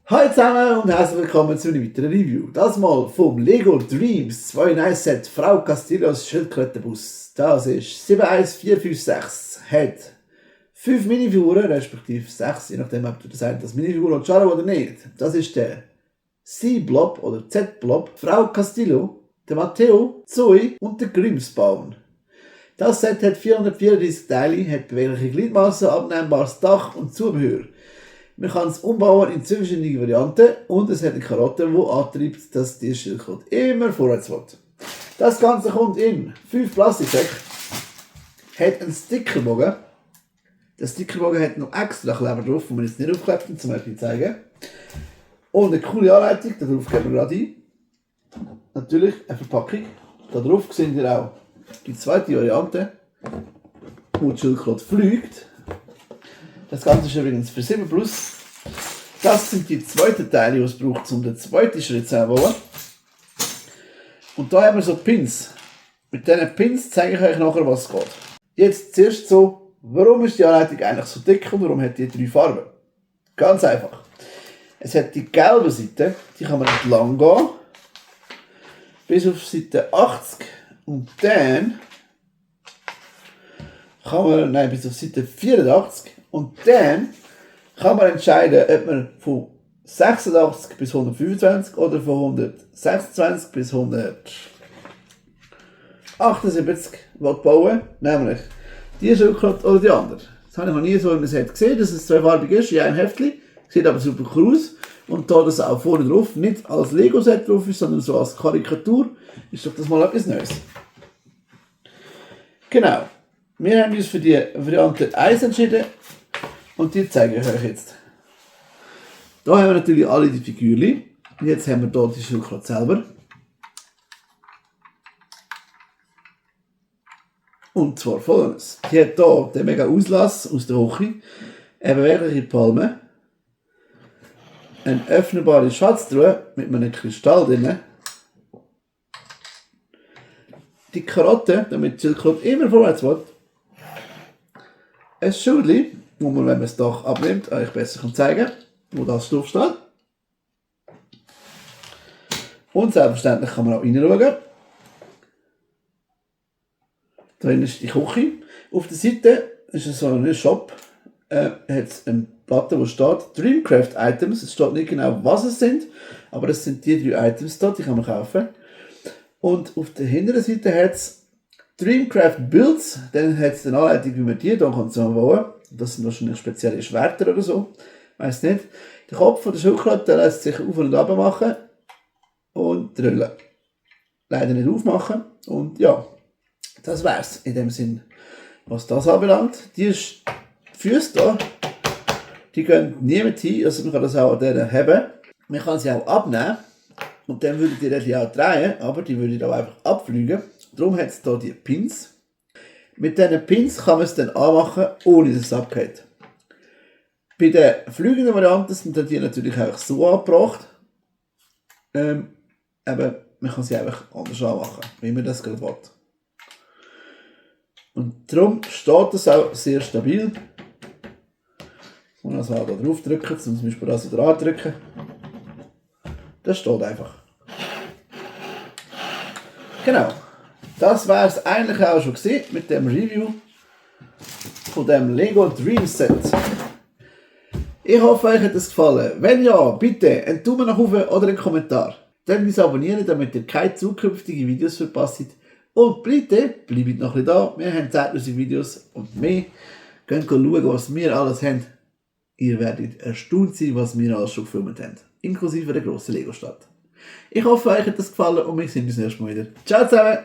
Hallo zusammen und herzlich willkommen zu einem weiteren Review. Das mal vom Lego Dreams 2 Nice Set Frau Castillos Schildkrötenbus. Das ist 71456, hat 5 Minifiguren, respektive 6, je nachdem ob du das sagst, das Minifigur anschauen oder nicht. Das ist der C-Blob oder Z-Blob, Frau Castillo, der Matteo, Zoe und der Grimmsbaum. Das Set hat 434 Teile, hat bewegliche Gliedmaßen, abnehmbares Dach und Zubehör. Man kann es umbauen in zwei verschiedene Varianten und es hat eine Karotte, die antreibt, dass die Schildkröte immer vorwärts will. Das Ganze kommt in 5 Plastiksäcke, hat einen Stickerbogen. Der Stickerbogen hat noch extra Kleber drauf, die man jetzt nicht aufklebt, um euch zu zeigen. Und eine coole Anleitung, darauf geben wir gerade ein. Natürlich eine Verpackung. Darauf seht ihr auch die zweite Variante, wo die Schildkröte fliegt. Das Ganze ist übrigens für 7 Plus. Das sind die zweiten Teile, die es braucht, um den zweiten Schritt zu bauen. Und da haben wir so Pins. Mit diesen Pins zeige ich euch nachher, was es geht. Jetzt zuerst so, warum ist die Anleitung eigentlich so dick und warum hat die 3 Farben? Ganz einfach. Es hat die gelbe Seite, die kann man entlang gehen, bis auf Seite 80 und dann kann man, bis auf Seite 84 und dann kann man entscheiden, ob man von 86 bis 125 oder von 126 bis 178 bauen, nämlich die Schildkröte oder die andere. Das habe ich noch nie so in einem Set gesehen, dass es zweifarbig ist, in einem Heftchen. Sieht aber super cool aus. Und da das auch vorne drauf nicht als Lego-Set drauf ist, sondern so als Karikatur, ist doch das mal etwas Neues. Genau. Wir haben uns für die Variante 1 entschieden und die zeige ich euch jetzt. Da haben wir natürlich alle die Figürchen. Und jetzt haben wir hier die Schildkröte selber. Und zwar folgendes. Die hat hier den mega Auslass aus der Hoche, eine bewegliche Palme, eine öffnbare Schatztruhe mit einem Kristall drin, die Karotte, damit die Schildkröte immer vorwärts will, ein Schildchen, wo man, wenn man das Dach abnimmt, euch besser zeigen kann, wo das drauf steht. Und selbstverständlich kann man auch reinschauen. Drin ist die Küche. Auf der Seite ist es so ein Shop. Hat es eine Platte, wo steht Dreamcraft Items. Es steht nicht genau, was es sind, aber es sind die 3 Items dort, die kann man kaufen. Und auf der hinteren Seite hat es Dreamcraft Builds, dann hat es eine Anleitung, wie man die hier zusammenbauen kann. Das sind wahrscheinlich spezielle Schwerter oder so. Weiss nicht. Der Kopf von der Schildkröte lässt sich auf und ab machen und drüllen. Leider nicht aufmachen. Und ja, das wär's in dem Sinn, was das anbelangt. Die Füße hier, die gehen niemand hin, also man kann das auch an denen haben. Man kann sie auch abnehmen und dann würde die auch drehen, aber die würde auch einfach abfliegen. Darum hat es hier die Pins. Mit diesen Pins kann man es dann anmachen, ohne dass es abgeht. Bei den fliegenden Varianten sind die natürlich auch so angebracht. Aber man kann sie einfach anders anmachen, wie man das gerade will. Und darum steht das auch sehr stabil. Und also auch da drauf drücken, zum Beispiel das wieder andrücken. Das steht einfach. Genau. Das war es eigentlich auch schon gewesen mit dem Review von dem Lego Dream Set. Ich hoffe, euch hat es gefallen. Wenn ja, bitte einen Daumen nach oben oder einen Kommentar. Dann uns abonnieren, damit ihr keine zukünftigen Videos verpasst. Und bitte bleibt noch ein bisschen da. Wir haben zeitlose Videos und mehr. Könnt schauen, was wir alles haben. Ihr werdet erstaunt sein, was wir alles schon gefilmt haben. Inklusive der grossen Lego-Stadt. Ich hoffe, euch hat es gefallen und wir sehen uns nächstes Mal wieder. Ciao zusammen!